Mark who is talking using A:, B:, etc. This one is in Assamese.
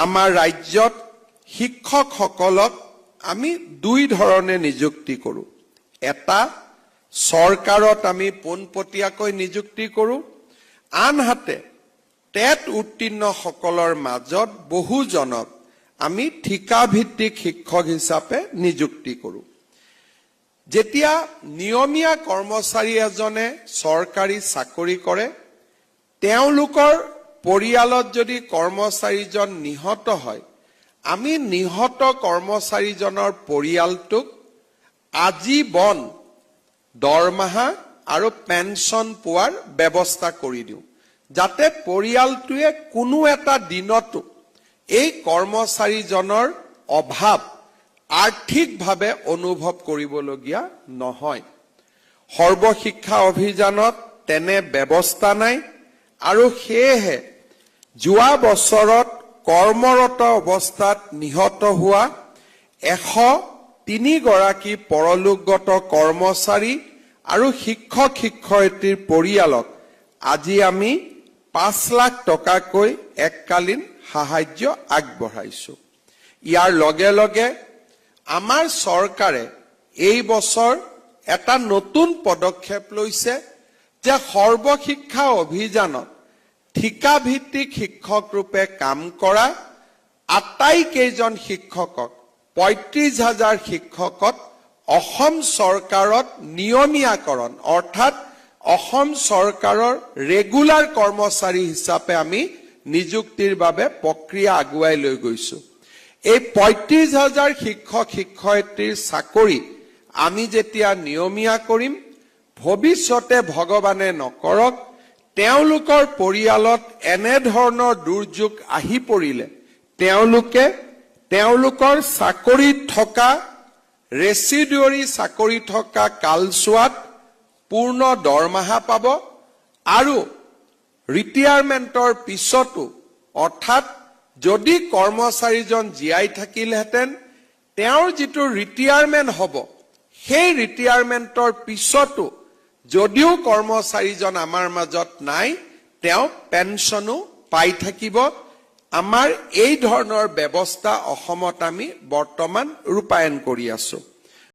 A: আমাৰ ৰাজ্যত শিক্ষকসকলক আমি দুই ধৰণে নিযুক্তি কৰোঁ। এটা, চৰকাৰত আমি পোনপটীয়াকৈ নিযুক্তি কৰোঁ, আনহাতে টেট উত্তীৰ্ণসকলৰ মাজত বহুজনক আমি ঠিকাভিত্তিক শিক্ষক হিচাপে নিযুক্তি কৰোঁ। যেতিয়া নিয়মীয়া কৰ্মচাৰী এজনে চৰকাৰী চাকৰি কৰে, তেওঁলোকৰ পৰিয়ালত যদি কৰ্মচাৰীজন নিহত হয়, আমি নিহত কৰ্মচাৰীজনৰ পৰিয়ালটোক আজীৱন দৰমহা আৰু পেঞ্চন পোৱাৰ ব্যৱস্থা কৰি দিওঁ, যাতে পৰিয়ালটোৱে কোনো এটা দিনতো এই কৰ্মচাৰীজনৰ অভাৱ আৰ্থিকভাৱে অনুভৱ কৰিবলগীয়া নহয়। সৰ্বশিক্ষা অভিযানত তেনে ব্যৱস্থা নাই আৰু সেয়েহে যোৱা বছৰত কৰ্মৰত অৱস্থাত নিহত হোৱা 103গৰাকী পৰলোকগত কৰ্মচাৰী আৰু শিক্ষক শিক্ষয়িত্ৰীৰ পৰিয়ালক আজি আমি 5 লাখ টকাকৈ এককালীন সাহায্য আগবঢ়াইছো। ইয়াৰ লগে লগে আমাৰ চৰকাৰে এই বছৰ এটা নতুন পদক্ষেপ লৈছে যে সৰ্বশিক্ষা অভিযানত ঠিকাভিত্তিক শিক্ষক ৰূপে কাম কৰা আটাইকেইজন শিক্ষকক, 35 হাজাৰ শিক্ষকক অসম চৰকাৰত নিয়মীয়াকৰণ, অৰ্থাৎ অসম চৰকাৰৰ ৰেগুলাৰ কৰ্মচাৰী হিচাপে আমি নিযুক্তিৰ বাবে প্ৰক্ৰিয়া আগুৱাই লৈ গৈছো। এই 35 হাজাৰ শিক্ষক শিক্ষয়িত্ৰীৰ চাকৰি আমি যেতিয়া নিয়মীয়া কৰিম, ভৱিষ্যতে ভগৱানে নকৰক, তেওঁলোকৰ পৰিয়ালত এনেধৰণৰ দুৰ্যোগ আহি পৰিলে তেওঁলোকে তেওঁলোকৰ চাকৰিত থকা ৰেচিডুৱেৰী চাকৰি থকা কালচোৱাত পূৰ্ণ দৰমহা পাব আৰু ৰিটায়াৰমেণ্টৰ পিছতো, অৰ্থাৎ যদি কৰ্মচাৰীজন জীয়াই থাকিলহেঁতেন, তেওঁৰ যিটো ৰিটায়াৰমেণ্ট হ'ব, সেই ৰিটায়াৰমেণ্টৰ পিছতো যদিও কৰ্মচাৰীজন আমাৰ মাজত নাই, তেওঁ পেঞ্চনো পাই থাকিব। আমাৰ এই ধৰণৰ ব্যৱস্থা অসমত আমি বৰ্তমান ৰূপায়ণ কৰি আছো।